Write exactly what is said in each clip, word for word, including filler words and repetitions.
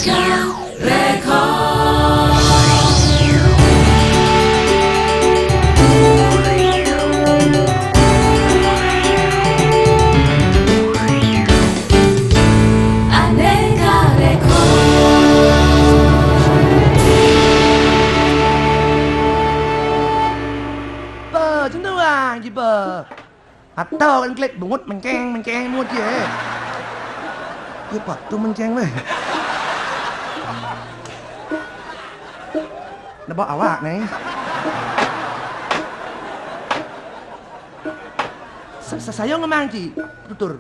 Aneka Record. Aneka Record. Ba, jeneng doang, jiba. Atau kan klik bungut menceng, menceng bungut dia. Dia patu menceng weh. Nebak awak nih. Sa-, sa-, saya ngomong ci, tutur.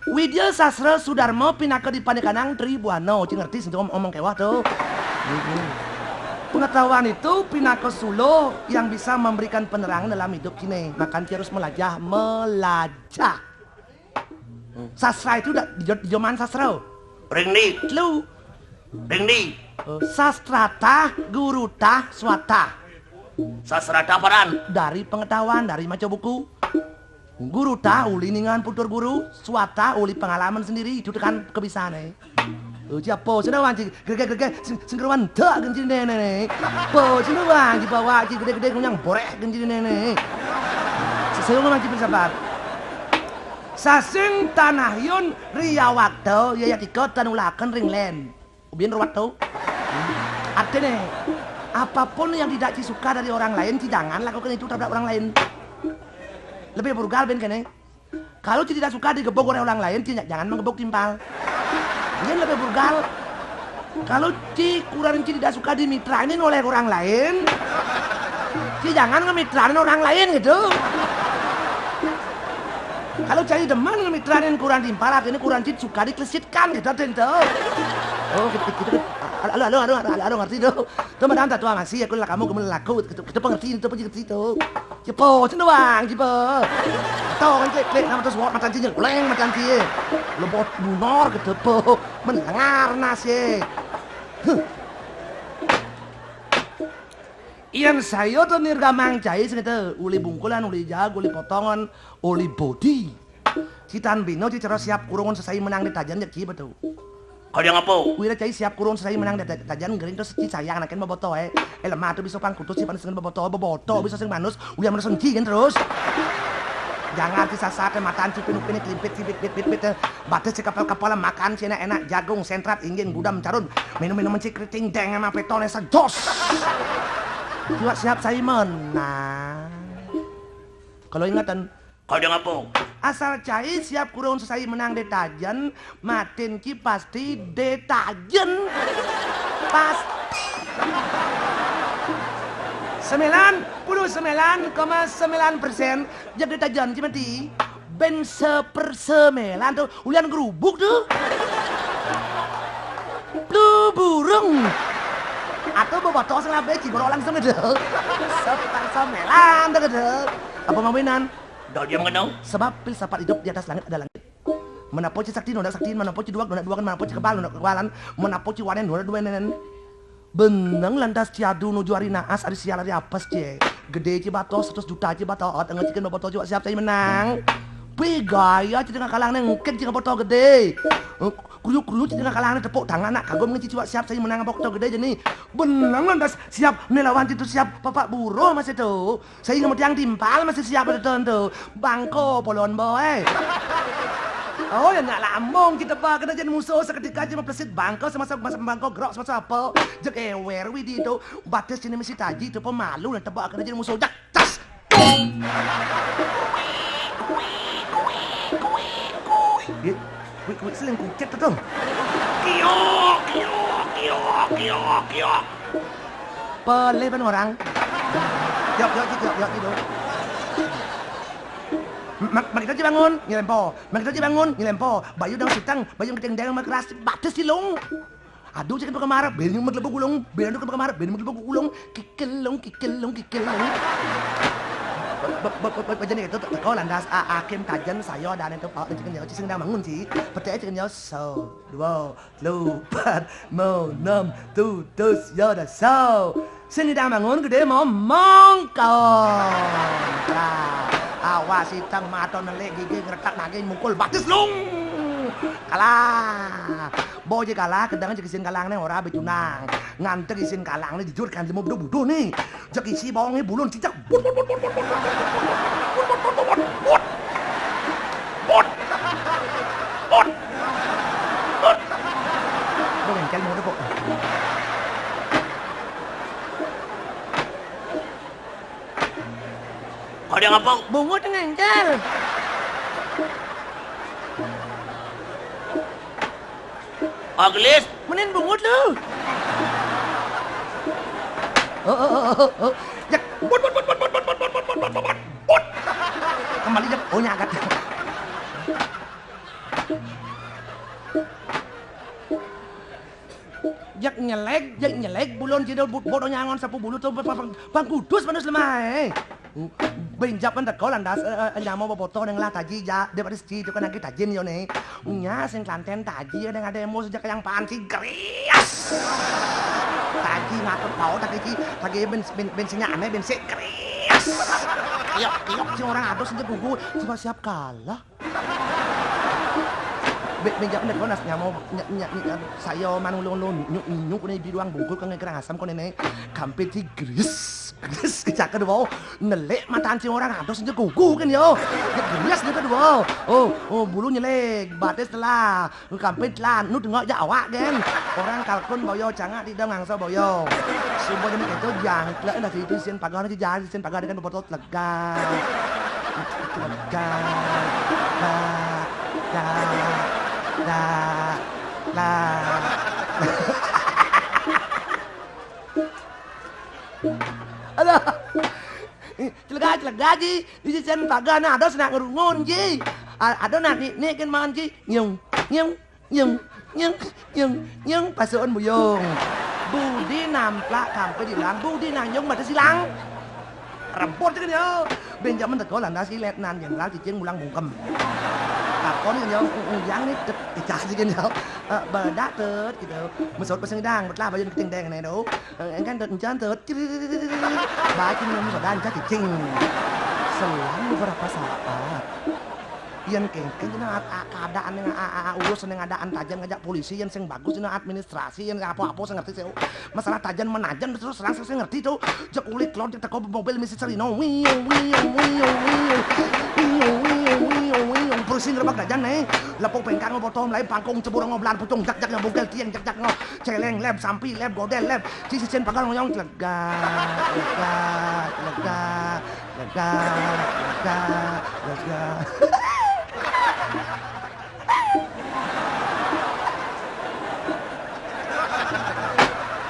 Widya Sastra Sudarma pinaka dipandikanang Tribuana. Ci ngerti sing om-, omong kewah tuh. Pengetahuan itu pinaka suluh yang bisa memberikan penerangan dalam hidup kini. Makan ci harus melajah, melajah. Sastra itu da-, di jo-, di joman sastra. Ring di. Telu. Ring di. Eh, sastrata, gurutah, swatah. Sastrata paran. Dari pengetahuan, dari maca buku. Gurutah, uli ningan putur guru, swatah, uli pengalaman sendiri, itu tekan kebisaan, eh. Oh, siapa? Sini, Wan, ci, gregek, gregek, sing, sing keruan, dak, genci, nenek, nek. Apa? Sini, Wan, ci, bawa, ci, gede-gede, ngunyang, boreh, genci, nenek. Sesungguh, Wan, ci, filsafat. Sasing tanah yun, riawakta, yaya tika, tanulakan, ring len. Ubin ruwet tuh. Artinya, apapun yang tidak ci suka dari orang lain, ci jangan lakukan itu terhadap orang lain. Lebih burgal, ben, kene. Kalau ci tidak suka digebuk oleh orang lain, ci jangan menggebuk timpal. Ini lebih burgal. Kalau ci kurang ci tidak suka dimitranin oleh orang lain, ci jangan ngemitranin orang lain gitu. Kalau ci demen ngemitranin kurang timpal, artinya kurang ci suka diklesitkan gitu, artinya tuh. Oh, gitu, gitu, gitu. Aduh, aduh, aduh, aduh, aduh, ngerti tuh. Tuh, madam tak tua masih, aku lelaku, aku lelaku, gitu, gitu, pengerti, itu, pengerti tuh. Cepo, sini doang, cepo. Tau kan, klik, klik, nama terus, wot, matan sini, leng, matan sini. Lebot, bunor, gitu, po. Mendengar, nas, ye. Huh. Iyan saya tuh nirgamang cai sing itu, uli bungkulan, uli jag, uli potongan, uli bodi. Ci tan bina, ci cara siap kurungan sesai menang di tajan, ya, ci betul. Kau dia ngapa? Wira cai siap kurung sesai menang di ta-, tajan gering terus ci sayang anakin boboto, eh. Eh, lemah tuh bisa pangkutus, ci panas dengan boboto, boboto bisa sing manus, uya manus sengki kan terus. Jangan ci sasak, eh, matan ci pinuk-pinik limpit, ci bit, bit, bit, bit, eh. Batis ci kapal-kapal makan ci enak-enak jagung, sentrat, ingging, gudam, carun. Minum-minum ci keriting, deng sama petone sejos. Cua siap sai menang. Kalau ingatan, kau dia ngapa? Asal cai siap kurung sesai menang detajen, matin ci pasti detajen. Pas. Sembilan puluh sembilan koma sembilan persen, jak detajen ci mati. Ben sepersemelan tuh, ulian gerubuk tuh. Lu burung. Atau boboto sing labe ci goro langsung itu. Sepersemelan tuh gitu. Apa mawinan? Dah diam kan dong? Sebab filsafat hidup di atas langit ada langit. Menapo ci sakti, nunda sakti, menapo ci duak, nunda duakan, menapo ci kebal, nunda kebalan, menapo ci wanen, nunda duenen. Beneng lantas ci adu nuju ari naas, ari sial, ari apes, ci. Gede ci batos, seratus juta ci batos, enggak cikin babatos juga siap saya menang. Wih, gaya ci tengah kalang nengkek ci babatos gede. Eh, kruyu-kruyu ci tengah kalang tepuk tangan nak kagum ngeci ciwak siap saya menang babatos gede jeni. Beneng lantas siap melawan itu siap bapak buruh masih tuh. Saya ingat yang timpal masih siap ada tentu. Bangko polon boy. Oh, ya nak lambung kita ba kena jadi musuh seketika aja maplesit bangko semasa, masa bangko gerok semasa apa. Jek ewer widi itu. Batis sini mesti taji itu pemalu dan tebak kena jadi musuh. Jak, tas. Dia, wik, wik, seling kucet tuh. Kiok, kiok, kiok, kiok, kiok. Pelih ben orang. Yok, yok, yok, yok, gitu. Mak, mak kita aja bangun, nyelempo. Mak kita aja bangun, nyelempo. Bayu dang sitang, bayu keting dang mak keras, batis silung. Aduh, cek kemar, beli mak lebu gulung, beli mak kemar, beli mak lebu gulung, kikelung, kikelung, kikelung. Ba-, ba-, ba-, ba-, bajane itu, teko landas, a-, akim tajen, saya dan itu, Pak, cek nyawa, cek sing dang bangun, ci. Petek cek nyawa, so, dua, Lupat, mau, nom, tutus, ya dah, sau. Sing nyidang bangun gede mau mongkong. Nah, awas itang mata nelik gigi ngretak naging mukul batis lung. Kalah. Boy jek kalah, kedang jek isin kalangne ora becunang. Ngantek isin kalangne dijur kan lima buduh-buduh nih. Jek isi bawangnya bulun cicak. Bot. Bot. Bot. Bot. Bengkel mau depok. Kau dia ngapa? Bungut ngengkel. Aglis. Menin bungut lu. Oh, oh, oh, oh, oh. Jak. Bot, bot, bot. Kembali jak. Oh, nyagat. Jak nyeleg, jak nyeleg, bulun sidul but bodo nyangon sapu bulu tuh pang kudus manus lemah. Benjap kan teko landas, eh, eh, nyamo bobotoh neng lah taji ja, dia pada seci itu kan lagi tajin yo ne. Nya sing Klanten taji ada ada emo sejak yang panci gerias. Taji ngatur pau taji taji ben ben bensinnya aneh bensin gerias. Tiok tiok si orang ados aja gugu siap siap kalah. Be, be, jak, nak, nak, nyamo, nyak, nyak, nyak, saya manulung-ulung, nyuk, nyuk, ni biduang bungkul, kang, kerang asam, kau nenek, kampit, si, gris, gris, cakar, wow, nelek, mata anjing orang, aduh, senja gugu, kan, yo, ya, gris, gitu, wow, oh, oh, bulu nyelek, batis telah, kampit, telah, nu, tengok, ya, awak, kan, orang kalkun, boyo, cangak, tidak, ngangsa, boyo, sumpah, jadi, itu, jangklek, dah, itu, sin, pagar, aja, jalan, sin, pagar, kan, botol, Lega. Lega. Lega. Lega. Lega. Alah. Celega, celega, Ji. Di sisi pagar, nah, ada senak ngerungun, Ji. A-, ada nak nik-nik kan mangan, Ji. Nyung, nyung. Nyung, nyung, nyung, nyung, pasukan buyung. Budi namplak kampe dilang, budi nanyung mata silang. Rebut kan ya. Benjamin Teguh lantas si Letnan Jenderal Cicing mulang bungkem. Takon kan ya, yang ni tet, dikasih kan ya. Eh, bedak tet, gitu. Mesut pesing dang, betlah baju keting deng ni tu. Eh, kan tet, encan tet. Baju ni mesut dan cicing. Selang beberapa saat. Yen kengken cenah a-, a-, keadaan ning a-, a-, a-, urus ning adaan tajen ngajak polisi, yen sing bagus cenah administrasi, yen apa-apa sing ngerti sih. Masalah tajen menajen terus terang sing ngerti tuh. Jek ulit klot jek teko mobil misi serino. Wiu, wiu, wiu, wiu. Wiu, wiu, wiu, wiu. Polisi ngerebak tajen nih. Lepuk pengkang botol mulai pangkung cebur ngoblan pucung jak jak ngobungkel tiang jak jak ngo. Celeng lem sampi lem godel lem. Ci sicin pagal ngoyong lega, lega, lega. Lega, lega, lega.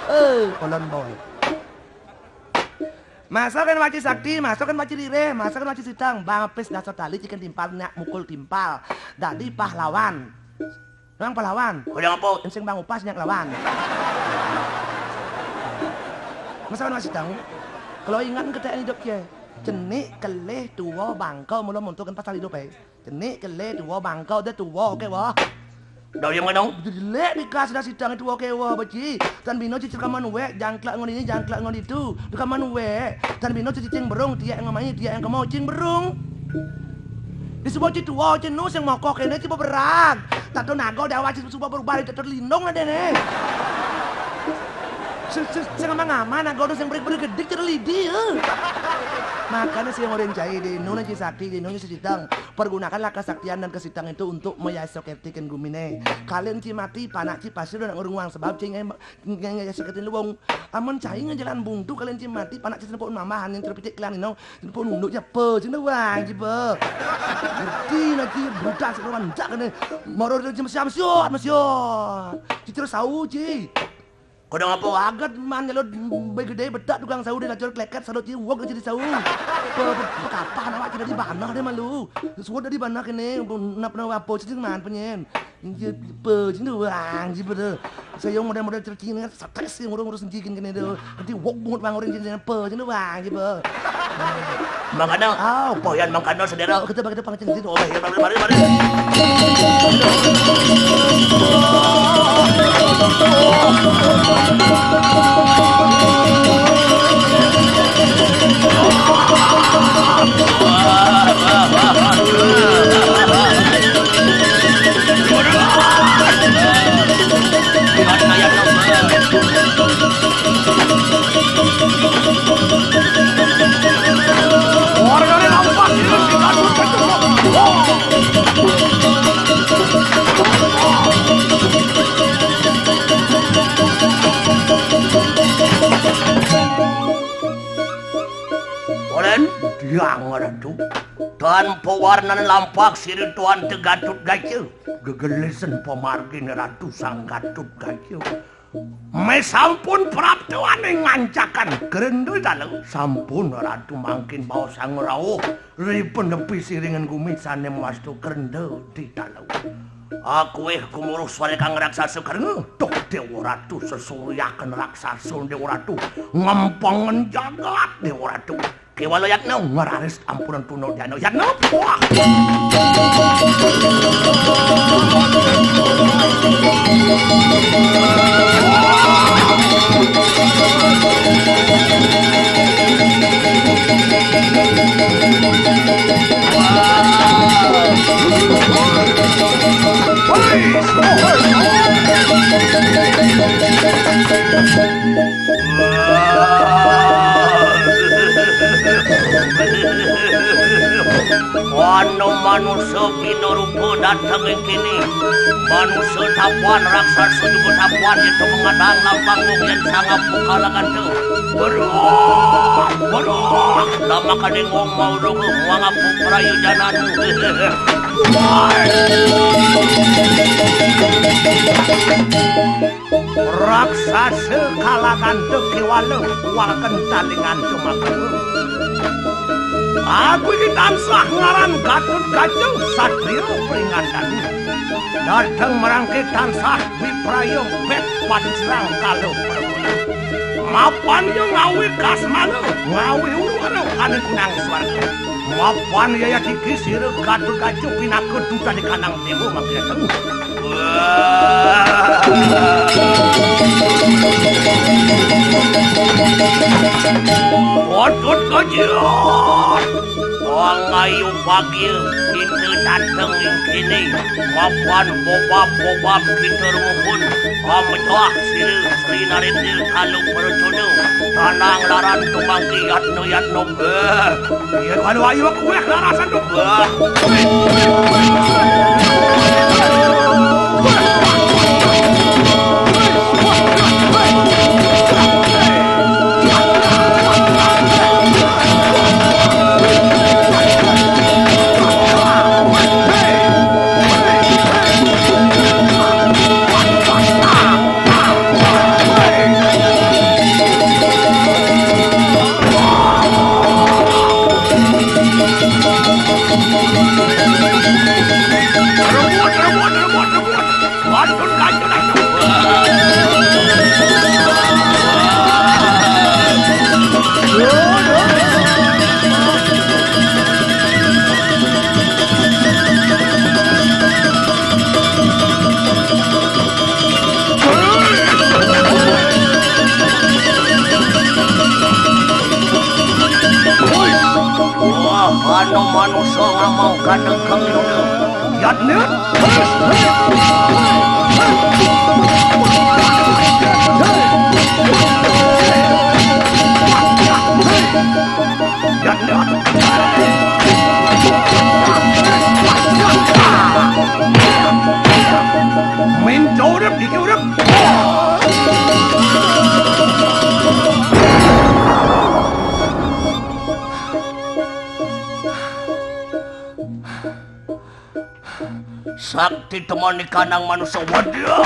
Eh, kolon boy. Masuk kan waci sakti, masuk kan waci rireh, masuk kan waci sitang. Bang pis dasar tali cikin timpal nyak mukul timpal. Dadi pahlawan. Nang pahlawan. Udah apa? Ensing bang upas nyak lawan. Masa kan masih tahu? Kalau ingat ketek hidup ya. Cenik kelih tua bangka mula muntuh kan pasal hidup eh. Cenik kelih tua bangka dia tua ke wah. Dah yang mana? Jelek dikas dah sidang tua ke wah beci. Tan bino cicir kaman wek jangklak ngon ini jangklak ngon itu. Di kaman wek. Tan bino cicing berung tiak yang ngamai tiak yang kemau cing berung. Disebut ci tua ci nu sing mokok kene ci beberag. Tato nago dawa ci suba berubah tato lindung lah dene. Sing sing sing aman aman nago nu sing berik berik gedik ci lidi. Makanya sing orang cai di nu ci sakti di nu ci sidang. Pergunakanlah kesaktian dan kesitang itu untuk meyasokertikan gumine. Kalian ci mati panak ci pasti udah ngurung uang sebab ci nge- Nge-, nge-, seketin luwung. Amun cai ngejalan buntu kalian ci mati panak ci senepuk mamahan yang terpitik kelan ino. Senepuk nunduk ya pe, sing doang ci pe. Ngerti nanti brutal sekeluan jak kene. Moro dari ci mesiam siot, mesiot. Ci terus sau ci. Kodong apa? Agat man nyelot begede betak tukang sau di lacur kleket sadot ci wok jadi sau. Pe, pe, pekapah awak ci dari banah deh malu. Suwot dari banah kene, nap nap apa ci man penyen. Iya, pe, sing doang, sih, betul. Saya model-model cerci ini, stres sih, ngurus-ngurus cincin gini, tuh. Nanti wok bungut bang, orang cincin, pe, sing doang, sih, pe. Mangkana, ah, poyan mangkana, saudara. Kita bagi depan cincin, oh, ya, mari, mari, mari. Tanpa warnane lampah sirituan Tegatut Gaja. Gegelisen pamargine Ratu Sang Gatut Gaja. Mesampun praptawaning ngancakan Grenda Dalu. Sampun Ratu mangkin baosang rauh. Ripen nepi siringan gumi sane mastu Grenda Dalu. Akuih gumuruh swarekang raksasa karenga. Duh Dewa Ratu sesuryaken raksasa Dewa Ratu. Ngempengen jagat Dewa Ratu. Kewala yatna ngararis ampunang tuna dana yatna. Wah. Ana manusa bina rupa dateng ing kene. Manusa tapuan, raksasa juga tapuan, yaitu mengadang lampang yen sangap buka lagan tu. Beruah, beruah, lamakane ngong mau rogo, muang apa prayojanan. Raksasa kalaganta kewala, waken talingan tumakenga. Aku iki tansah ngaran Gatut Kaca, satriya pringandani. Dateng merangke tansah wipraya bet pancrang kala perguna. Mapan ya ngawi kasmana, ngawi uruhara ane kunang swarga. Mapan ya yadiki sira Gatut Kaca pinaka dutane kanang dewa mangkiratan. Gatut Kaca. Pangayu bagia kita dateng ing kene. Mapan bobab-bobab kita rumuhun. Pamecah sira Sri Narendra Kalu Percuna. Tanang laran tumangki yatna-yatna. Beh. Yen walu ayu aku weh larasan tu. Beh. Wah, ana manusa ngamau kadek kang yatna. Minta urip, iki urip. Sakti temani kanang manusa wadah.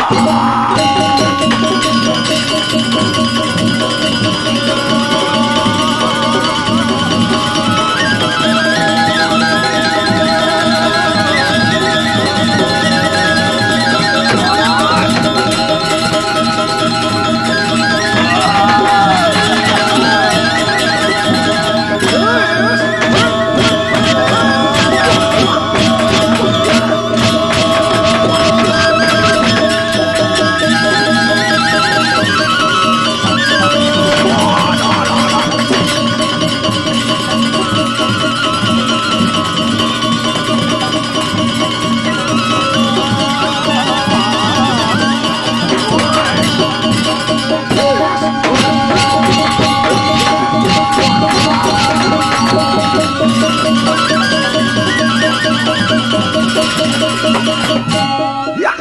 Ya.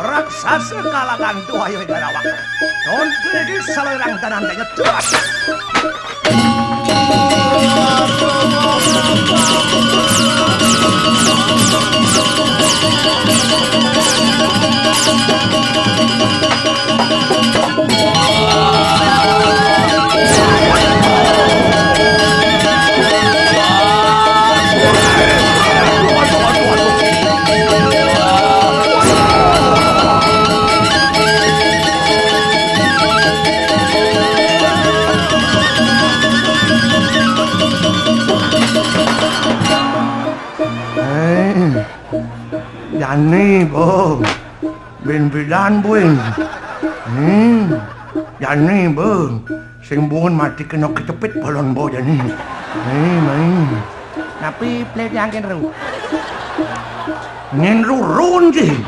Raksasa kalagan tuh ayo garawak. Tontu di salerang tanam tanya tuh. Eh, jani, Bung. Bin bidan, Bung. Hmm, jani, Bung. Sing buun mati kena kecepit balon bo jani. Ni, mai. Napi plé tiang kén ru? Nyén rurun ci.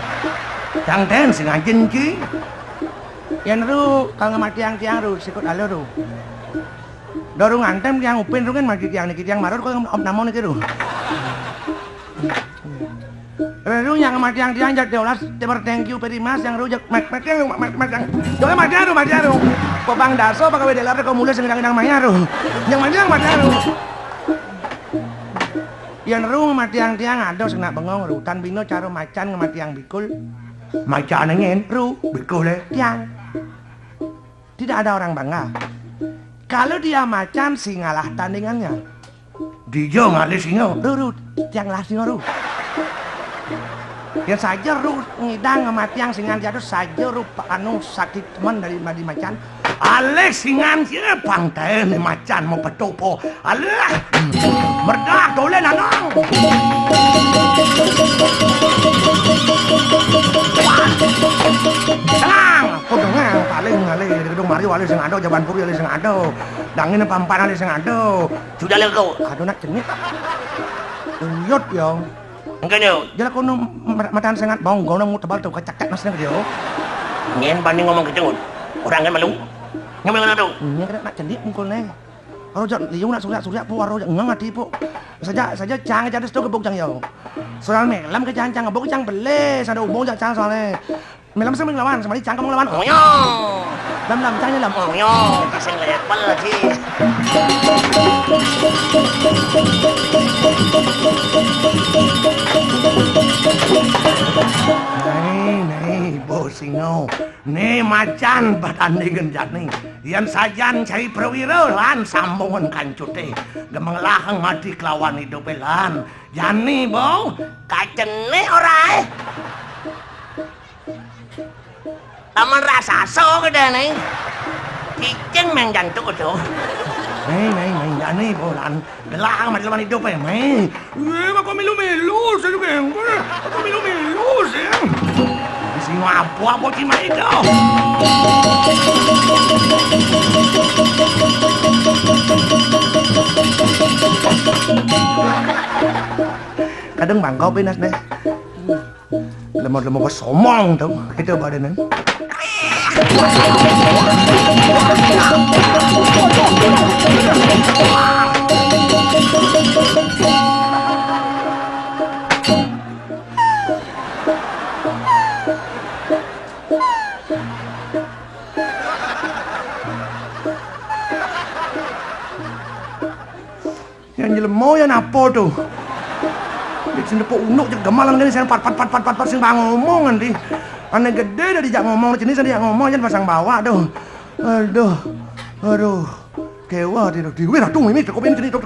Tiang ten sing ajin ci. Yén ru kal ngamatiang tiang ru, sikut alur ru. Doru ngantem tiang upin ru kan mati tiang niki tiang marut kok om namo niki ru. Reru nyang matiang tiang jat diolas temer tengkiu peri mas yang rujak mat matiang mat mat yang. Doa matiang ru matiang ru. Pepang daso pagawe delar ko mulai sing dang dang maya ru. Yang matiang matiang ru. Yang ru matiang tiang ada sing nak bengong ru tan bino cara macan ngematiang bikul. Macan angin ru bikul eh. Tiang. Tidak ada orang bangga. Kalau dia macan, singalah tandingannya. Dija ngalih singa. Ru, ru, tiang lah singa ru. Ya saja ru ngidang ngamatiang singan jatuh saja ru pa-, anu sakti teman dari madi macan. Alih singan sira pangkain macan mau petupo. Alah, merdah dolen anang. Tenang, kau dengar paling ngalih di gedung mari wali sing ada jaban puri wali sing ada. Dangin pampan wali sing ada. Sudah lego. Aduh nak cenit. Uyut yo. Engkene. Jala kono matan sengat bonggo nang tebal tuh kacak-cak nasne yo. Nyen bani ngomong gitu. Orang kan malu. Ngomong ngono tuh. Ini kena nak cenit mungkul ne. Aro jak liu nak suryak-suryak po aro jak ngang ati po. Saja saja cang jadi sto gebuk cang yo. Soal melam ke cang cang gebuk cang bele sada ubung jak cang soalnya. Melam sing ngelawan sama cang kamu ngelawan. Oh yo. Lam lam cang lam. Oh yo, kasih level lagi. Nai nai bos singo. Né macan batandingan jani. Yén sajan cai prawira lan sambungan kancuté. Gemenglahang mati kelawan idupé lan. Jani, Bung. Kacené ora, eh. Taman raksasa gedéné. Cicing meng jantuk to. Né, né, né, jani, Bung, lan. Gelah mati lawan idup, eh, mé. Eh, aku milu-milu, saya juga yang gue. Aku milu-milu, saya. Di sini apa, apa cima itu? Kadang bangkau pinas deh. Lemot-lemot somong to, kita badan ni. Yang jelema yang apa tu? Di sini pun unuk je gemal nang sing pat pat pat pat pat sing bang ngomong nanti. Ane gede dah dijak ngomong sini sing dijak ngomong aja pasang bawah tu. Aduh. Aduh. Kewa dia tu. Weh ratu ini cukup ini sini tu.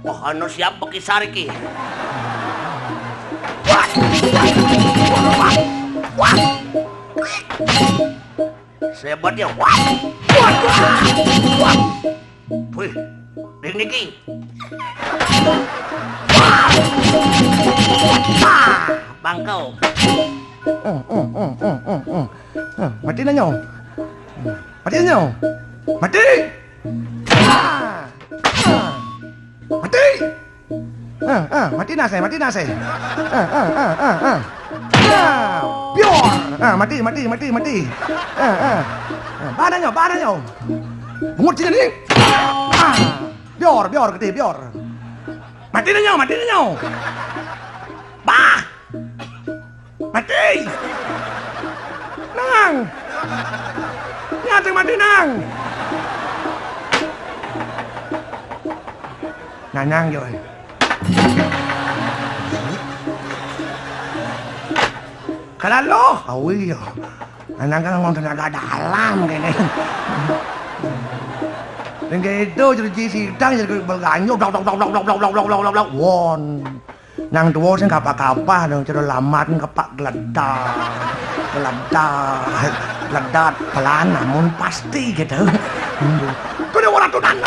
Wah, anu siap bekisar iki. Wah. Wah. Wah. Sebat ya. Wah. Wah. Wah. Wih, ring niki. Wah. Wah. Angkau. Hmm, hmm, hmm, hmm, hmm, hmm. Hmm, mati nanya. Hmm, mati nanya. Mati. Ah! Ah! Mati. Ah, ah, mati nase, mati nase. Ah, ah, ah, ah, ah. Ah, bior. Ah, mati, mati, mati, mati. Ah, ah. Ah, badannya, badannya. Bungut sini nih. Ah, bior, bior, gede, bior. Mati nanya, mati nanya. Bah. Mati! Nang! Nyate mati, Nang! Nanang yo. Kalau lo, awi yo. Nanang kan ngomong tenaga dalam kene. Sing kedo jadi sidang jadi berganyo, blok, blok, blok. Won. Nang tuwa sing kapah-kapah dong, cara lamat kepak geledak, geledak, geledak, pelan namun pasti gitu. Kudu ora tunan.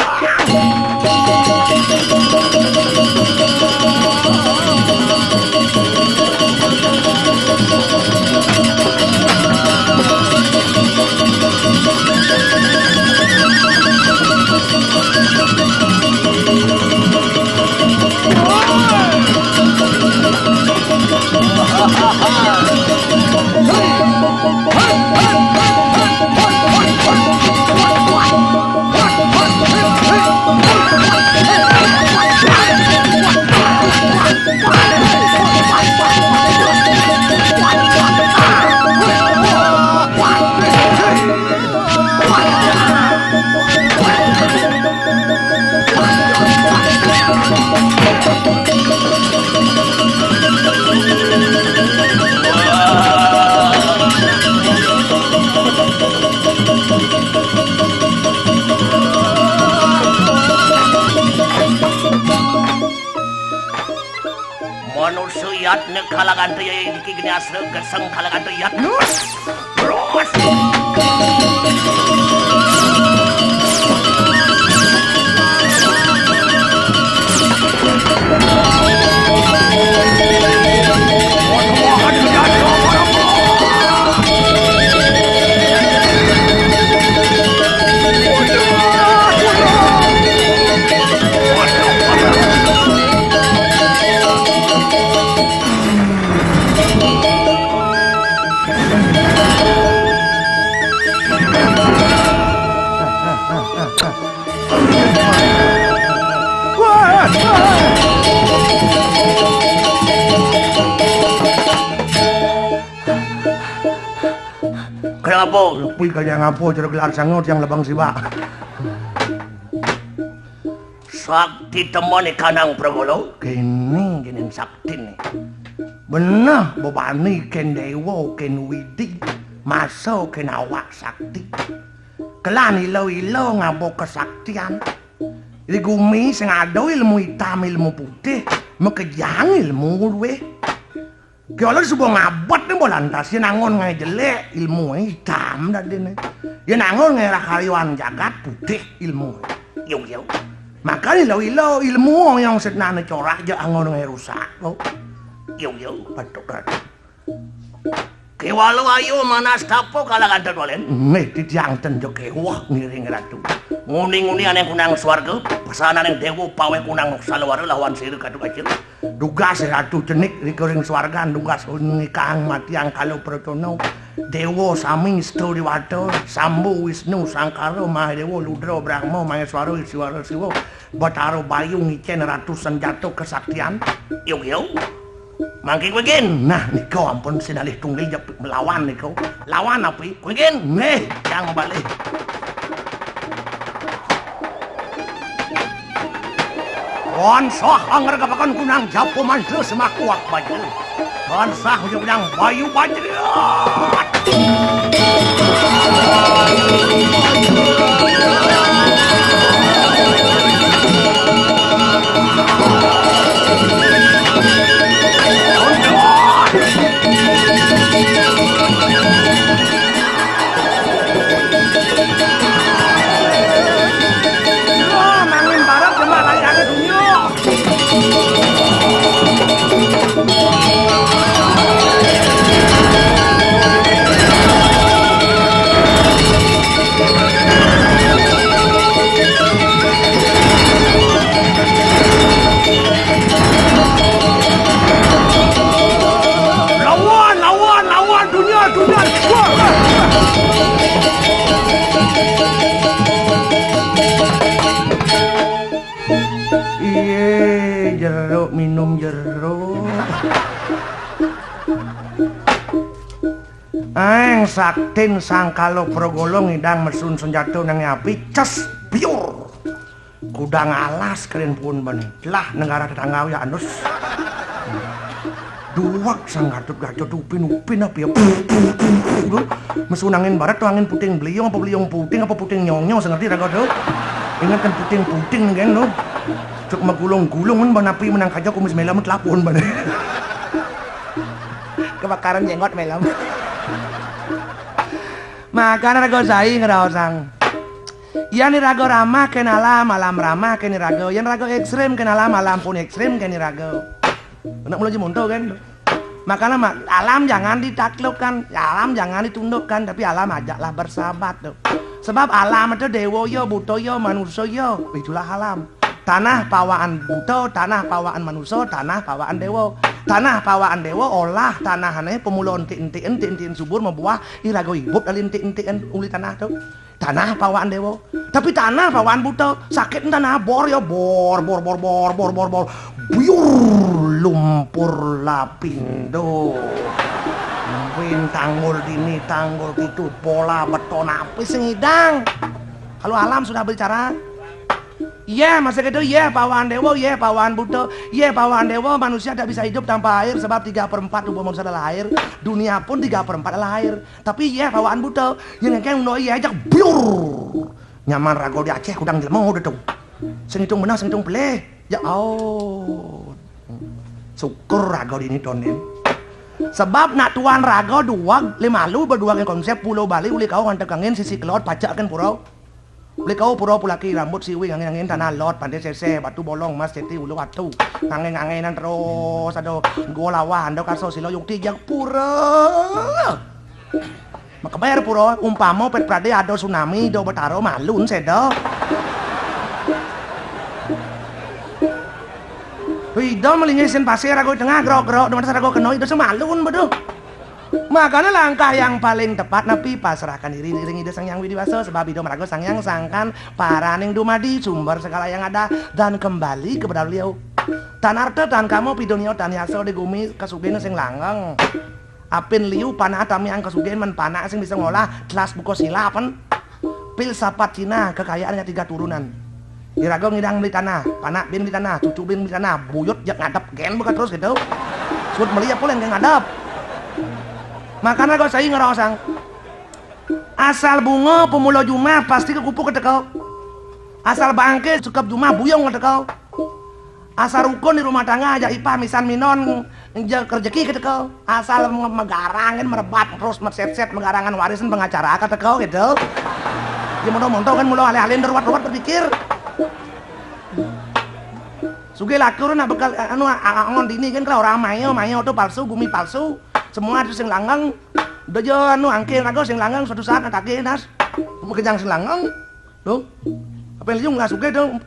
Manusa yat nek kalagan te yai iki geni asra geseng kalagan te yat. Terus. Kenapa? Kuwi kaya ngapa cara gelar sango tiang lebang siwak. Sakti temoni kanang pramala. Kene, kene saktine. Beneh bebani ken dewa, ken widi. Masa ken awak sakti. Kelan ila-ila ngaba kesaktian. Di gumi sing ada ilmu itam, ilmu putih, makejang ilmu luwih. Kaya ala suba ngabet ne, mbok lantas yen angon ngae jelek, ilmune itam dadine. Yen angon ngae rahayu jagat, putih ilmune. Yo, yo. Makane ila-ila ilmu yang setnane corak, ja angon ngae rusak, kok. Yo, yo, patuk, patuk. Kewala ayu manas tapa kalagan dolen. Nggih, titiang ten jo kewah ngiring ratu. Nguni-nguni aneng kunang swarga, pesananing dewa pawe kunang salwara lawan sira katu kacil. Dugas Ratu Cenik rika ring swargan, dugas nikahang matiang kala pratana. Dewa sami Ista Dewata, Sambu Wisnu Sangkara Mahadewa, Ludra Brahma Maheswara, Iswara Siwa, Batara Bayu ngicen Ratu Senjata kesaktian. Yo, yo. Mangke kowe gin. Nah, nika ampun sinalih tunggil jep melawan nika. Lawan api? Kowe gin. Nggih, yang balik. Wan sah angger kapakan kunang japo mantra semaku akbaja. Wan sah ujung yang bayu bajra. Wah, nanging barat demak layane dunia. Aeng saktin sangkala pragala ngidang mesun senjata nang api, ces, biur. Kudang alas keren pun bani. Lah negara tetangga ya anus. Duwak sang Gatut Kaca tuh upin-upin apa ya. Mesun angin barat tuh angin puting beliung apa beliung puting apa puting nyonyo sing ngerti raga tuh. Ingat kan puting-puting kan tuh. Cuk magulung-gulung kan ban api menang kaja kumis melem telapun ban. Kebakaran jenggot melem. Makana raga sai ngraosang. Yan iraga ramah kén alam, alam ramah kén iraga. Yan raga ekstrem kén alam, alam pun ekstrem kén iraga. Kena mula jemonto kan. Makana ma-, alam jangan ditaklukkan, alam jangan ditundukkan, tapi alam ajaklah bersahabat tuh. Sebab alam itu dewa ya, buta ya, manusia ya. Itulah alam. Tanah pawaan buta, tanah pawaan manusia, tanah pawaan dewa. Tanah pawaan dewa olah tanahane pemula entik-entiken, entik-entiken subur mabuah, iraga ibup dari entik-entiken uli tanah tuh. Tanah pawaan dewa. Tapi tanah pawaan buta, sakit tanah bor ya bor bor bor bor bor bor bor. Biur lumpur lapindo. Win tanggul dini, tanggul itu pola beton apa sing ngidang? Kalau alam sudah berbicara, iya, masa gitu, iya, pawaan dewa, iya, pawaan buta, iya, pawaan dewa, manusia tidak bisa hidup tanpa air, sebab tiga per empat tubuh manusia adalah air, dunia pun tiga per empat adalah air. Tapi iya, pawaan buta, yang kayak ngono iya aja, biur. Nyaman raga di Aceh, kudang jelema udah tuh. Sing hitung benar, sing hitung pelih. Ya, oh. Syukur raga dini tonin. Sebab nak tuan raga dua, lima lu berdua dengan konsep Pulau Bali, uli kau ngantek angin, sisi kelot, pacak kan pura. Uli kau pura pulaki rambut siwi angin-angin tanah lot, pandai sese, batu bolong, mas ceti, ulu atu. Angin-anginan terus, aduh, gua lawan, ando kaso silo yukti jak pura. Makeber pura, umpama pet prade ada tsunami, do betaro malun seda. Ida melingis sin pasir, rago tengah, grok-grok, do mata rago kena, ida semalun beduh. Makanya langkah yang paling tepat napi pasrahkan diri ring Ida Sang Hyang Widi Wasa, sebab Ida maraga Sang Hyang sangkan paraning dumadi, sumber segala yang ada, dan kembali kepada Beliau. Tan arta, tan kama, pidunia, tan yasa di gumi, kasugihan sing langgeng. Apin liu panah tamiang kasugihan men panah sing bisa ngolah telas buka silapan. Filsafat Cina, kekayaan hanya tiga turunan. Iraga ngidang beli tanah, panak bin beli tanah, cucu bin beli tanah, buyut jak ngadep gen buka terus gitu. Sud meli apa lain gen ngadep. Makana kok saya ngerosang. Asal bunga pemula jumah pasti ke kupu keteka. Asal bangke cekep jumah buyung keteka. Asal rukun di rumah tangga aja ipah misan minon, je kerjeki keteka. Asal me-, megarang kan merebat terus meset-set megarangan warisan pengacara keteka gitu. Ya monto-monto kan mula alih-alih ruwet-ruwet berpikir. Sugih laku nak bekal, anu, a-, a-, angon dini kan kalau orang mayo, mayo tu palsu, gumi palsu. Semua tu sing langgeng. Udah jo anu angke raga sing langgeng suatu saat nak tagih nas. Mau kejang sing langgeng. Tuh. Apa yang liung lah sugih tuh.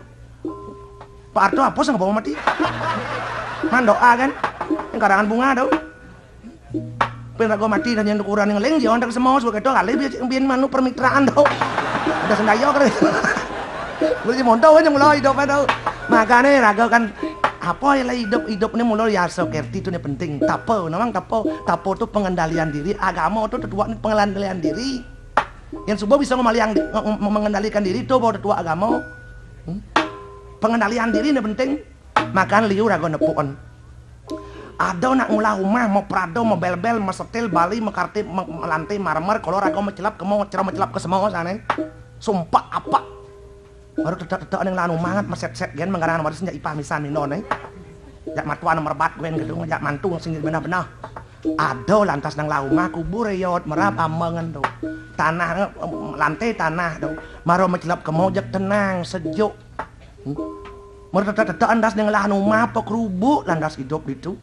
Pak Arto apa sih nggak bawa mati? Mandoa kan? Yang karangan bunga tuh. Pen raga mati dan yang ukuran yang lain dia orang semua suka itu kali biar biar manu permitraan tuh. Ada sendaya kali. Boleh monto kan yang mulai hidup tuh. Makanya raga kan apa ya lah hidup hidup ini mulai ya so kerti itu ini penting. Tapa, namang tapa, tapa tuh pengendalian diri, agama tuh tetuak ini pengendalian diri. Yang subuh bisa ngemaliang di-, nge-, nge-, mengendalikan diri tuh bawa tetuak agama. Hmm? Pengendalian diri ini penting. Makan liu raga nepuan. Ada nak ngulah rumah, mau prado, mau bel-bel, mau setil, bali, mau kartip, mau, mau lantai, marmer, kalau raga mau celap, ke mau cerah, mau celap ke semua sana. Sumpah apa? Baru tetek-tetek ning lanu mangat meset-set gen menggarang nomor senjak ipah misan mino ne. Jak matuan nomor bat guen gedung, jak mantu sing benar-benar. Ada lantas nang laumah kubur yot merap ambengan tu. Tanah, em, lantai tanah tu. Maro mecelap kemo jak tenang, sejuk. Hmm? Mertetek-tetek andas ning lahan umah apa kerubuk lantas hidup ditu.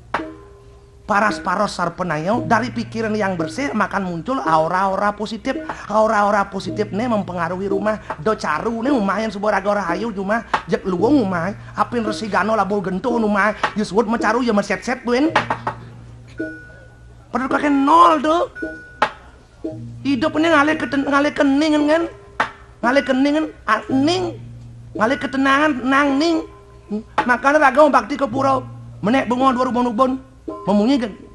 Paras-paros sarpenayo dari pikiran yang bersih makan muncul aura-aura positif. Aura-aura positif ne mempengaruhi rumah. Do caru ne umah yang subuh raga rahayu jumah jek luwung umah. Apin resi gano labul gentun umah. Disebut mecaru ya meset-set buin. Padahal kakek nol tuh. Hidup ini ngalih keten-, ngalih kening kan? Ngalih kening kan? Ah, ning. Ngalih ketenangan nang ning. Hmm. Makanya raga bakti ke pura. Menek bunga dua rubun-rubun. Memunyi ke-,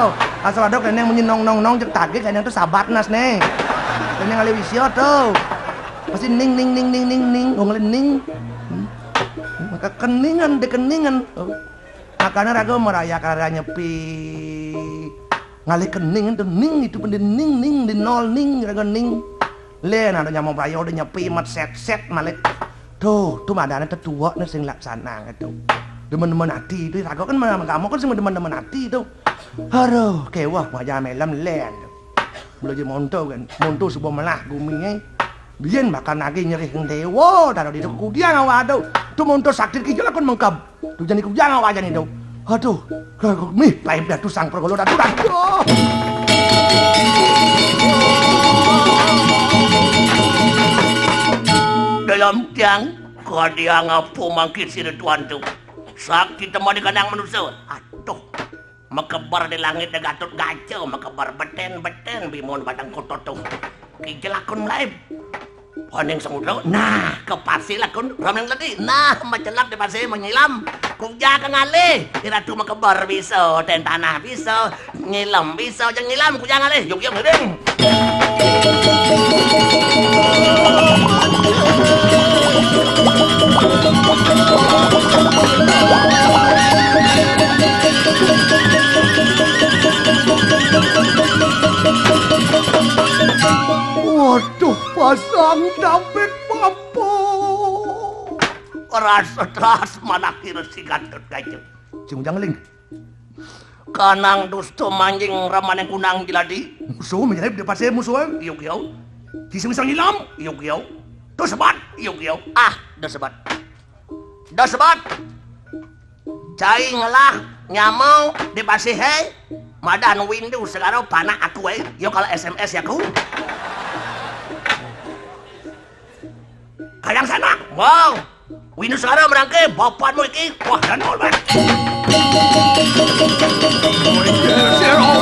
to. Asal ada kene munyi nong nong nong cek tagih kene to sabat nas ne. Kene ngalih wisya to. Pasti ning ning ning ning ning ning ngong ning. Hmm. Maka keningan de keningan. Oh. Makane raga meraya karya nyepi. Ngalih keningan to ning itu pending ning ning di nol ning raga ning. Len ada nyamuk bayo udah nyepi mat set set malik. Tuh, tuh madane tetuwek ne sing laksanang itu. Demen-demen ati itu raga kan mana kamu kan sing demen-demen ati itu. Aduh, kewah wajah melem len. Belajar monto kan, monto subuh melah gumi eh. Biyen bakal nagih nyerih dewa taruh di kudiang awak aduh. Tuh monto sakit kijil akun mengkab. Tuh jani kudiang awak jani tuh. Aduh, mih paip datu sang pergolo datu datu. Dalam tiang kadiang apa mangkin sira tuan tu. Sakti temani kandang manusia. Aduh. Mekeber di langit de Gatut Gaca, mekeber beten-beten bimun batang kototo. Ki jelakun melaib. Paning samudra, nah, ke pasir lakun rameng ledi. Nah, macelak di pasir menyilam. Kuja ke ngalih, di ratu mekeber bisa, ten tanah bisa, nyilam bisa, jangan nyilam, kuja ngalih. Yuk, yuk, ngiring. Waduh, pasang dapet papa. Rasa teras manaki resi Gatut Kaca. Sing ujang ling. Kanang dusta manjing ramaning kunang jiladi. Musuh menyerep di pasir musuh. Iya, iya. Kisah bisa ngilam. Iya, iya. Terus sebat. Iya, iya. Ah, dah sebat. Dah sebat. Cai ngelah nyamau di pasir hai. Madan windu segala panak aku ai. Yo kalau S M S ya ku. Kadang sana. Wow. Windu segala merangke bapakmu iki. Wah, dan all back.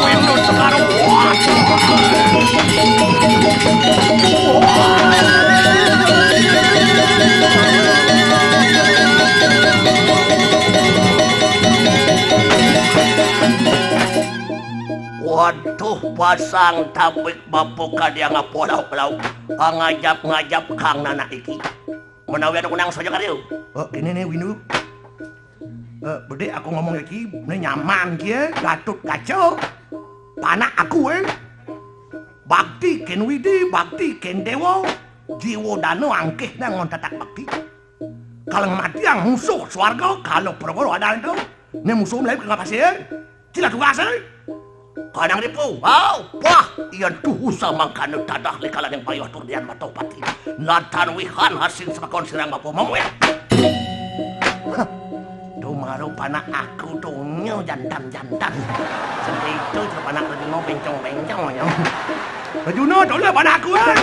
Windu segala. Wah. Waduh, pasang tabik bapa kadiang apa lauk-lauk. Ngajap-ngajap kang nanak iki. Menawi ada kunang saja karya. Oh, kene ne Windu. Eh, bedik aku ngomong iki, ne nyaman ki, eh, Gatut Kaca. Panak aku, eh. Bakti ken Widi, bakti ken dewa. Jiwa dana angkih nang ngon tatak bakti. Kalau ngematiang musuh swarga, kalau perkara ada itu. Ne musuh melayu ke ngapasi, eh. Cila tugas, eh. Kadang ripu, wow, wah, iya tuh usah mangkana dadah lekala yang payah turdian mata pati. Natan wihan hasil sepakon sirang bapa mamuya. Tuh maru panak aku tuh nyo jantan-jantan. Sampai itu tuh panak lebih mau bencong-bencong nyo. Bajuna toleh panak aku, eh.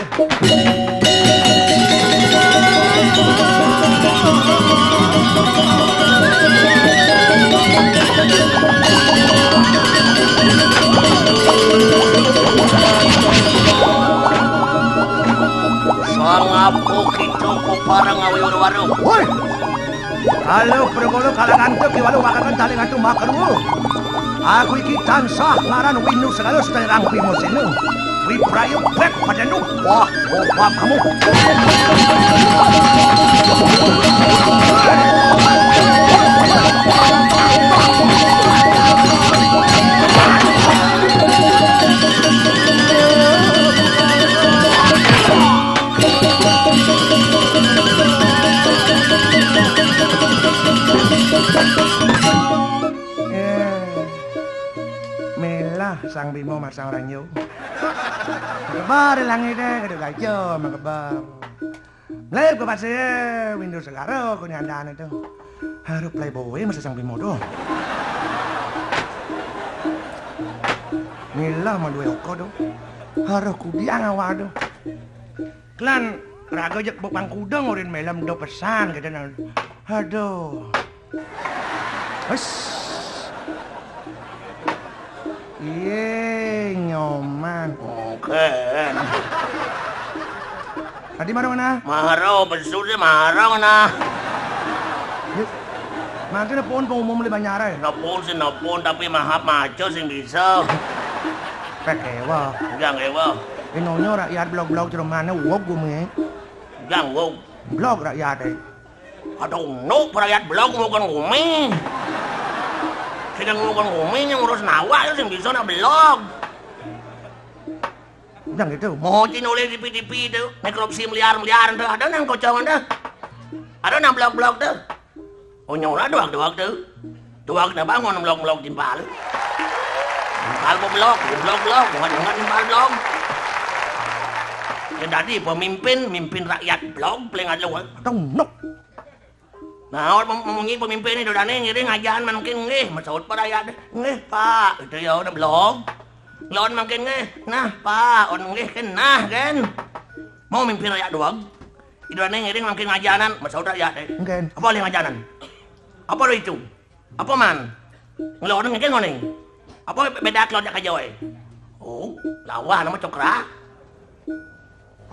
Sangapa kita kuparang awi waru-waru? Woi! Kalau pergolo kalangan tu kiwalu wakakan tali ngatu makaruo. Aku iki tansah ngaran Windu Segala sedaya rangpi musinu. Wiprayu pet padenu. Wah, wah, kamu. Eh, melah Sang Bima masang ranjau. Kebar langit eh, keduk gajah, mengkebar. Melayu ke pasir, Windu Segara, ku ni andan itu. Harap playboy masa Sang Bima tu. Ngilah mah dua oko tu. Harap kudiang awak tu. Klan raga jek buk pangkudang urin melem do pesan kata nan. Aduh. Hus. Iye nyoman. Oke. Tadi mara mana? Mara, pesu sih mara mana? Nanti nepun pengumum di Banjar eh. Nepun sih nepun, tapi mahap maco sing bisa. Pek ewa. Jang ewa. Inonyo rakyat blog-blog jerumane wog gumi. Jang wog. Blog rakyat eh. Ada unuk rakyat blog ngurukan gumi. Sing ngurukan gumi yang ngurus nawa itu sing bisa nak blog. Udah gitu. Mau nulis di P D P itu, nek korupsi miliar-miliar itu, ada nang kocongan dah. Ada nang blog-blog tuh. Oh nyora doang-doang tuh. Doang na bangun blog-blog timpal. Timpal mau blog, blog-blog, bukan bukan timpal blog. Ya tadi pemimpin, mimpin rakyat blog paling ada. Tong nok. Nah, orang mem- memunyi pemimpin itu dane ngiring ajahan mangkin nggih, masaut para rakyat. Nggih, Pak. Itu ya udah blog. Lawan mangkin nggih. Nah, Pak, on nggih kan nah kan. Mau mimpin rakyat doang. Itu dane ngiring mangkin ajahanan, masaut rakyat eh. Mungkin. Apa oleh ajahanan? Apa lo itu? Apa man? Ngelawan mangkin ngoning. Apa beda kelon jak kajawe? Oh, lawan nama cokra.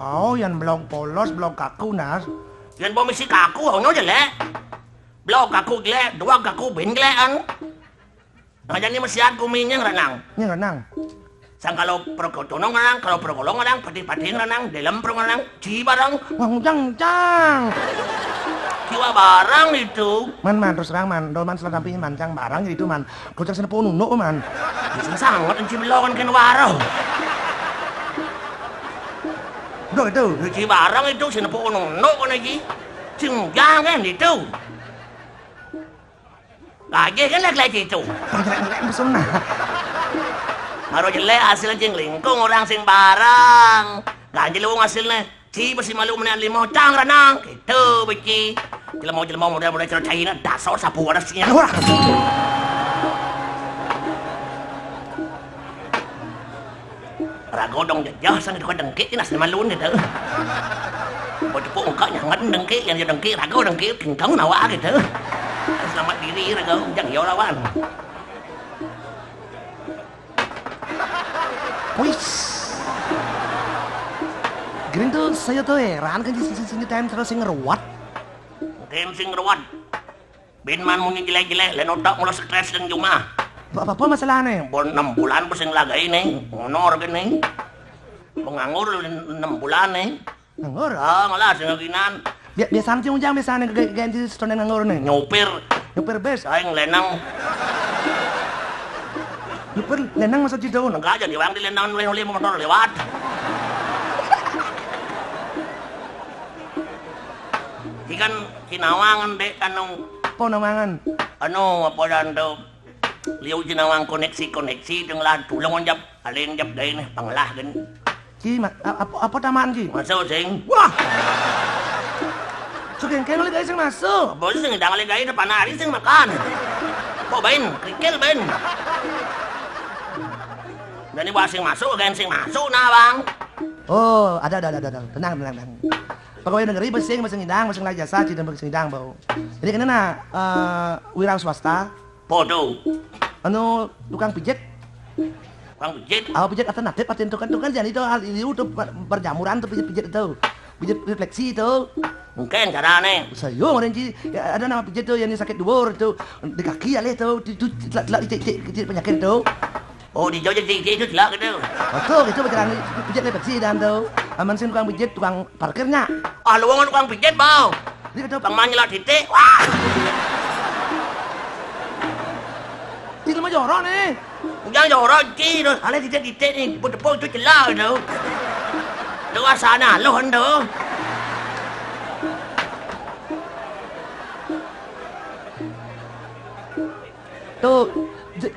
Oh, yan blog polos, blog kaku nas. Yan bomisi kaku, honyo jelek. Blog kaku jelek, dua kaku bin jelek an. Nah, jadi mesiat kuminya ngerenang. Nya ngerenang. Sang kalau perkotono ngerenang, kalau perkolo ngerenang, pati-pati ngerenang, dalam perkolo ngerenang, ci barang. Wah, ujang, ujang. Kiwa barang itu. Man, man, terus terang, man. Dol, man, setelah sampai mancang barang gitu, man. Kocak sini pun nunduk, man. Sing sangat enci belokan kan waro. Udah itu. Ci barang itu sini pun nunduk kan iki. Sing jangan itu. Gaji kan lek-lek itu. Musuhna. Baru jelek hasil jing lingkung orang sing barang. Ganjil wong hasilnya. Ci besi malu menian limo cang ranang. Gitu beci. Jelema-jelema model-model cara Cina dasar sapu ada sinya. Wah. Rago dong jejah sang itu dengki nas malun gitu. Mau tepuk engkak nyangat dengki yang dia dengki rago dengki kengkang nawa gitu. Selamat diri rago jang yo lawan. Wis. Gering tuh saya tuh heran kan sing sing time terus sing ngeruat. Game sing ngeruat. Bin man munyi jelek-jelek, lain otak mula stres dan jumah. Apa, apa masalahnya? Bon enam bulan pusing lagi nih, honor gini. Penganggur enam bulan nih. Nganggur? Ah, malah sing ngeginan. Biasanya sih ujang biasanya ganti setoneng nganggur nih. Nyupir. Nyupir bus. Aing lenang. Nyupir lenang masa jidau. Enggak aja diwang di lenang oleh motor lewat. Ikan Cinawangan dek anu. Apa namangan? Anu apa dan tuh liu Cinawangan koneksi-koneksi dengan tulung jap alin jap dai nih panglah kan. Ci, apa apa taman ci? Masuk sing. Wah. Sugeng kene lagi sing masuk. Apa sing ndang lagi depan hari sing makan. Kok bain, kikil bain. Dan ibu sing masuk, kan sing masuk nah bang. Oh, ada ada ada ada. Tenang tenang tenang. Pegawai negeri besing besing idang besing lajasa ci dan besing idang bau. Jadi kena nah eh, wira swasta. Podo. Anu tukang pijit. Tukang pijit. Apa pijit alternatif paten tukang tukang jadi itu hal itu tuh perjamuran tuh pijit pijit itu. Pijit refleksi itu. Mungkin carane. Saya orang ci ya, ada nama pijit tuh yang sakit dua itu di kaki ya leh tuh itu celak celak cek cek penyakit itu. Oh di jauh jadi itu celak gitu. Betul itu perjalanan pijit refleksi dan tuh. Aman sih tukang pijit tukang parkirnya. Ah, lu tukang pijit, Bang. Ini ada Bang Manjela titik. Wah. Ini mah jorok nih. Ujang jorok ci, terus ada titik-titik nih, tepuk-tepuk itu celah itu. Lu asana lu endo. Tuh,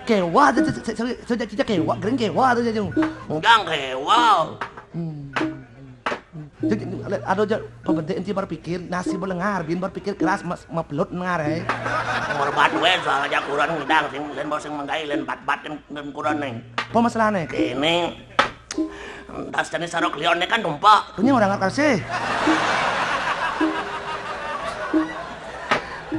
kewah tuh, sejak sejak kewah, gering kewah tuh jajung. Ujang kewah. Hmm. Ada aja pembedek enti berpikir nasi belengar bin berpikir keras mas maplut nengar eh. Ngorbat we soal aja kurang ngedang sing lain bau sing menggai lain bat-bat kan dan kurang neng. Apa masalahnya? Kene tas tani sarok lione kan numpak. Punya orang ngerti sih.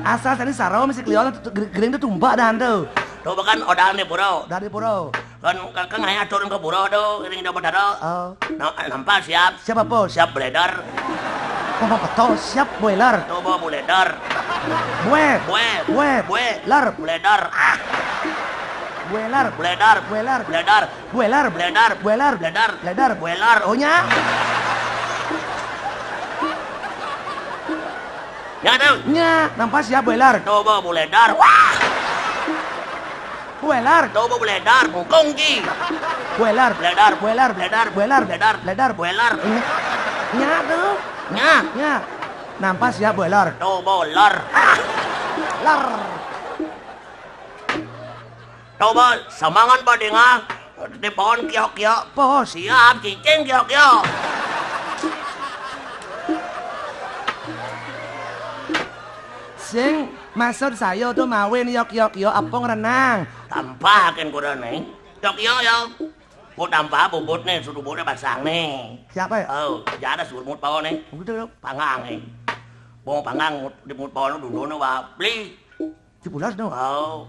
Asal tani sarok masih kelion gering tuh tumpak dan tuh. Tuh bahkan odal nih pura. Dari pura. Kan kan ngai atur ke pura tuh ring dapat daro. Oh. Nah, nampak siap. Siap apa? Siap beredar. Apa betul? Siap, boiler. Coba buledar. Bue. Bue. Bue. Bue. Ler. Buledar. Ah. Bueler. Buledar. Bueler. Buledar. Bueler. Buledar. Bueler. Buledar. Buledar. Buelar. Oh, nya. Nya tuh. Nya, nampak siap, boiler. Coba buledar. Wah. Bueler. Coba buledar, bungkung ki. Bueler. Buledar. Bueler, bueler, bueler, bueler, bueler, bueler. Nya tuh. Nya. Nya. Nampak siap, boiler. Coba ler. Ler. Coba semangat badinga di pohon kiok-kiok. Pohon. Siap, cicing kiok-kiok. Sing, maksud saya tuh mawin yok yok yok apa ngerenang. Tampakin kurang nih. Yok yok yok. Mau tambah bubut nih, suruh bubutnya pasang nih. Siapa ya? Oh, jangan suruh mut pohon nih. Begitu, Dok. Panggang nih. Mau panggang mut, di mut pohon dulu nih, wah. Beli. Di pulas, Dok. Oh.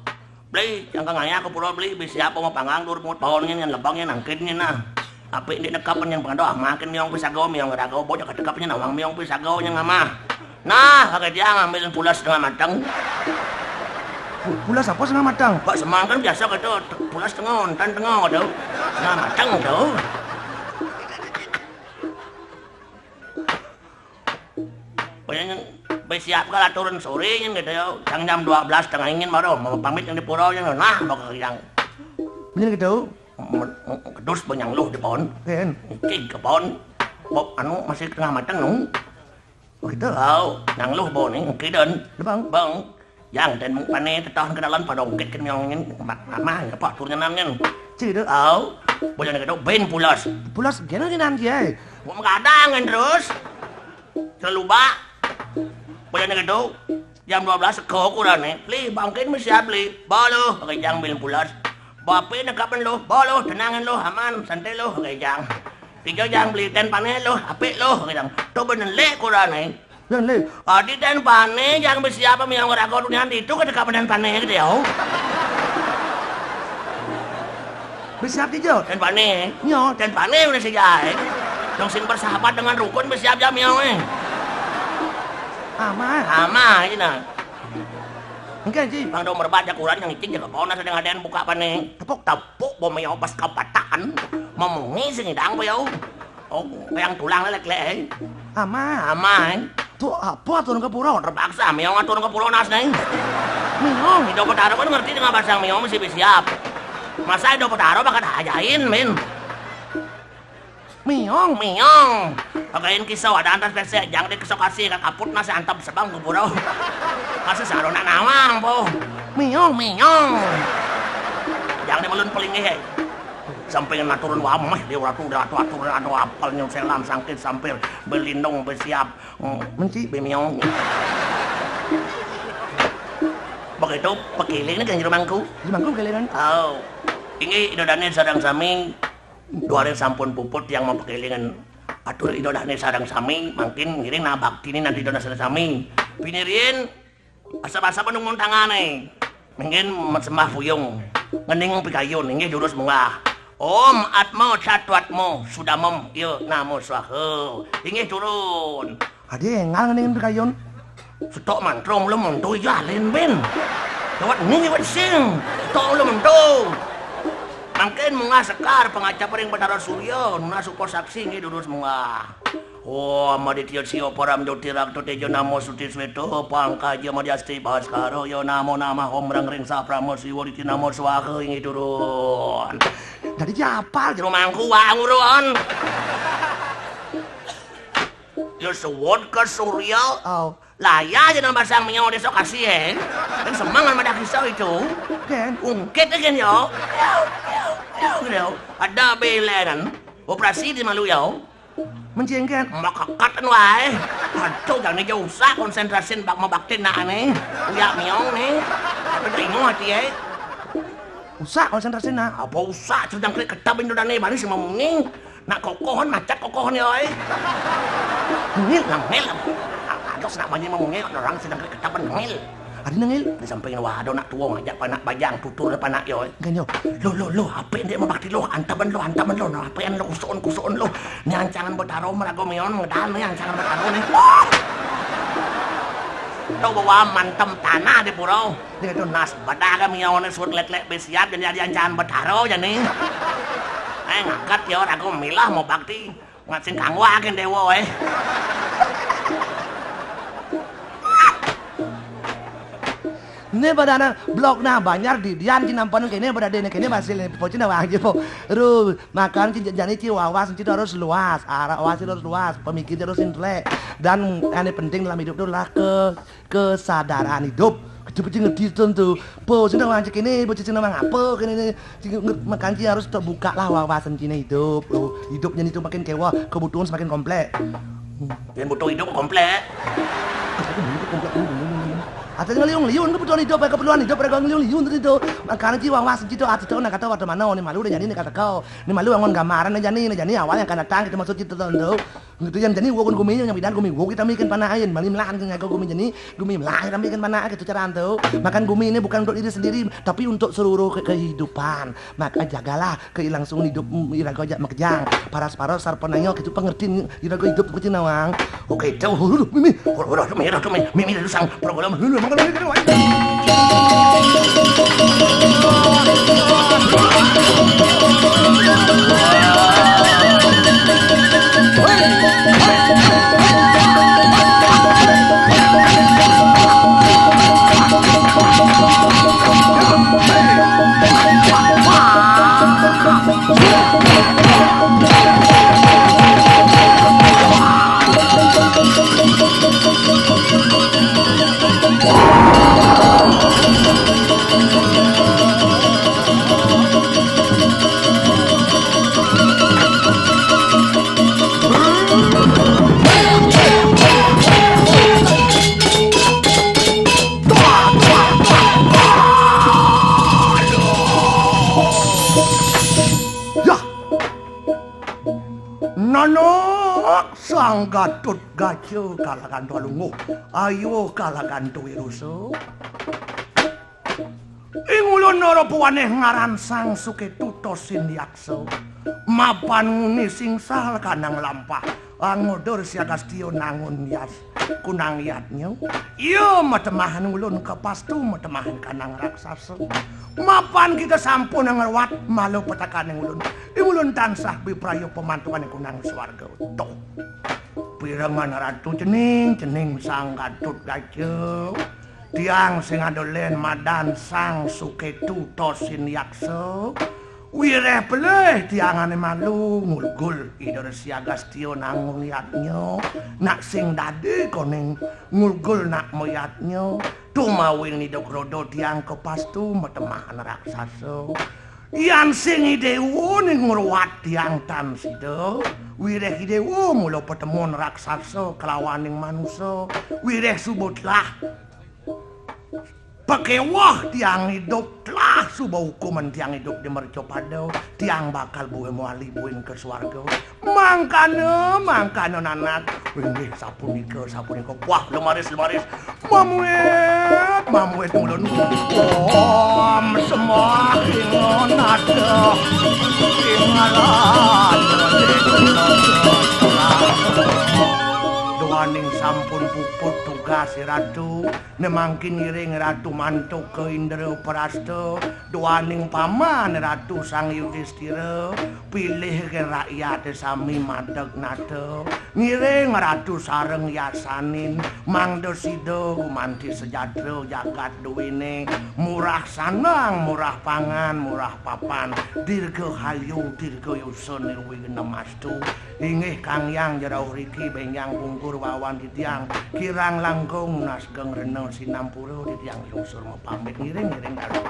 Beli, yang kang ayah ke pulau beli, bisa siapa mau panggang dur mut pohon nih, yang lebangnya nangkin nih, nah. Apa ini nekap yang pengen doa, makin miong pisago, miong rago, bocah ketekapannya nawang miong pisago yang ngamah. Nah, kagak dia ngambil pulas setengah matang. Pu-, pulas apa setengah matang? Pak semangkan biasa gitu, pulas tengah, ontan tengah gitu. Setengah matang gitu. Pokoknya bae siap kalau turun sore gitu ya. Jam, jam dua belas setengah ingin baru mau pamit yang di pura yang nah, mau ke yang. Bener gitu? Me-, me-, kedus banyang luh di pohon. Ken. Cing ke pohon. Bok anu masih tengah matang nu. Begitu. Oh, nang luh pohon ini, oke dan. Bang. Bang. Yang dan mung pane tetah ke dalam pada ungkit kan yang ini. Ma-, mama, apa turunnya nangen. Cik itu. Oh, boleh gitu, ben pulas. Pulas gini nanti ya. Mau kadang kan terus. Terluba. Boleh gitu. Jam dua belas sego kurang nih. Beli bangkit mesti beli. Bolo, pakai jang bil pulas. Bape nekapan lo, bolo, tenangan lo, aman, santai lo, pakai jang. Tiga jang beli ten pane lo, apik lo, pakai jang. Tuh bener le kurang nih. Yang le. Adi ten pane jang besi apa miang ora kau nian itu ke dekapan ten pane gitu ya. Besi apa tiga? Ten pane. Nyo. Ten pane udah sejai. Dong sing bersahabat dengan rukun besi apa miang eh. Ama. Ama ini nah. Enggak, Ji. Bang dong merbat jakuran yang icing jaga pohon asa dengan aden buka pane. Tepuk tepuk bom ya pas kabataan. Memungi sing idang apa ya. Oh, yang tulang lelek lek. Ama. Ama eh. Tuh apa turun ke pura? Terpaksa miong turun ke pura nas neng. Miong. Ido Petaro kan ngerti dengan bahasa miong mesti siap. Masa Ido Petaro bakal ajain, min. Miong, miong. Pagain kisau ada antas pesek, jang di kesok kasih kak kaput nasi antap sebang guburo. Kasih sarona nawang po. Miong, miong. Jang di melun pelinggih eh. Samping naturun wameh di ratu ratu aturan anu apal nyuselan sangkit sampir belindung besiap. Hmm, menci bemiong. Begitu pekiling ini kan jerumangku. Jerumangku kelingan. Oh. Ini idodane sarang sami. Duaring sampun puput yang mapakelingan atur Ida dane sareng sami, mangkin ngiring nah baktine nanti Ida sareng sami. Bini riyin asap-asap nunggun tangane. Mangkin sembah puyung. Ngening pikayun inggih durus munggah. Om Atma Satwatma Sudamem. Ya, namo swaha. Inggih turun. Adi engal ngening pikayun. Setok mantra mula monto ya len ben. Gawat ni wet sing. Setok mula monto. Mangkin munggah sekar pangacap ring Betara Surya, nunas upasaksi nggih durus munggah. Om Aditya Siwa Param Jyoti Rakta Teja Namo Suti Sweta Pangkaja Madhyasti Baskara ya Namo Namah Om Rang Ring Saprama Siwa Riti Namo Swaha inggih turun. Dadi japa jero mangku wae ngurun. Ya suwun ke Surya. Oh. Lah iya jeneng pasang mio desa kasih eh. Kan semangan madah kisah itu. Ken. Ungkit kan ya. Gitu. Ada belenan. Operasi di malu ya. Menjengken. Makakatan wae. Aduh, jangan jauh usah konsentrasi bak mabakti nak nih. Uyak miong nih. Ada ingat hati eh. Usah konsentrasi nak. Apa usah cerita klik ketap Indo dane baru sih memungi. Nak kokohan macet kokohan ya oi. Ngil nang ngil. Aduh senak banyak memungi orang sedang klik ketap ngil. Ari nengil, di samping waduh nak tua ngajak panak bajang tutur panak yo. Ganyo. Lo, lo, lo, apik ndak mabakti lo, antaban lo, antaban lo, nah, apik lo, kusuun, kusuun lo. Ni ancangan Betaro marago mion, ngedan ni ancangan Betaro ni. Wah! Tau bawa mantem tanah di pura. Dia tu nas badah kami yo ni suut lek-lek besiap, jadi ancangan Betaro jadi. Eh, ngangkat yo, rago milah mabakti. Mat sing kanggo agen dewa, eh. Né badana blok nah banjar didian ci nampan kéné badadéné kéné basil né pocin awang ci po. Ru, makan ci jani ci wawasan ci harus luas, arah wawasan harus luas, pemikir harus intelek. Dan yang penting dalam hidup itu adalah ke kesadaran hidup. Kita mesti ngerti tentu. Po sing nawang cek ini, bocah sing nawang apa kene ini. Sing nge-, makan ci harus terbuka lah wawasan cine hidup. Oh, hidup jadi itu makin kewa, kebutuhan semakin komplek. Yang butuh hidup komplek. Atau ngeliung-liung kebutuhan hidup, keperluan hidup, mereka ngeliung-liung terus itu. Makanya ci wawasan ci itu, hati tahu nak kata waktu mana, ini malu udah jadi ini kata kau. Ini malu angon gambaran, ini jadi, ini jadi awal yang akan datang, kita masuk ci tentu. Gitu, yang jani wokon gumi, yang bidan gumi, wokon kita bikin panah ain, mali melahan ke ngaku gumi jani, gumi melahan kita bikin panah, gitu cara antu. Makan gumi ini bukan untuk diri sendiri, tapi untuk seluruh ke-, kehidupan. Maka jagalah kelangsungan hidup, mm, irago ajak makejang. Paras-paras sarpanaya gitu pengertian irago hidup kucing nawang. Oke, jauh hulu mimi, hulu hulu mimi, hulu mimi, mimi, hulu sang, program hulu, makan hulu, hulu, hulu. Yah! Nanak Sang Gatut Gaja kalagan Tualunguh, ayo kalagan Tuwirusa. Ing ulun nara puwaneh ngaran Sang Suketu Tosin Yaksa, mapan nguni singsal kanang lampah, angoda siagastya nangun yas kunang yadnya. Iya matemahan ulun kapastu matemahan kanang raksasa. Mapan kita sampun ngruat malu petakaning ulun. Ing ulun tansah bipraya pamantukan kunang swarga. Tuh. Pirengan ratu cening, cening Sang Gatut Gaja. Tiang sing ada len madan Sang Suketu Tosin Yaksa. Wireh pelih tiangane malu ngulgul Ida Resi Agastya nangun yadnya. Nak sing dadi koning ngulgul nak mayadnya. Tumawin nidok rodo tiang kepastu matemahan raksasa. Yan sing idewa ning ngruat tiang tan sida. Wireh idewa mula patemon raksasa kelawaning manusa. Wireh subutlah. Pakewah tiang idup, telah suba hukuman tiang idup di mercapada, tiang bakal buin mawali buin ke swarga. Mangkana, mangkana nanak. Inggih sapunika, sapunika. Wah, lemaris, lemaris. Mamuit, mamuit ulun. Om sembah ingon ada. Ingalan. Duaning sampun puput tugas, Ratu. Ne mangkin ngiring Ratu mantuk ke Indra Prasta, duaning paman Ratu Sang Yudistira, pilih ke rakyat sami madeg nata. Ngiring Ratu sareng yasanin, mangda sida gumanti sejahtera jagat duwene, murah sandang, murah pangan, murah papan, dirgahayu, dirgayusa nirwigenemastu. Inggih Kang Hyang jerauh riki benjang pungkur wawan titiang, kirang langkung nunas geng rena sinampura titiang lungsur mapamit ngiring-ngiring dalu.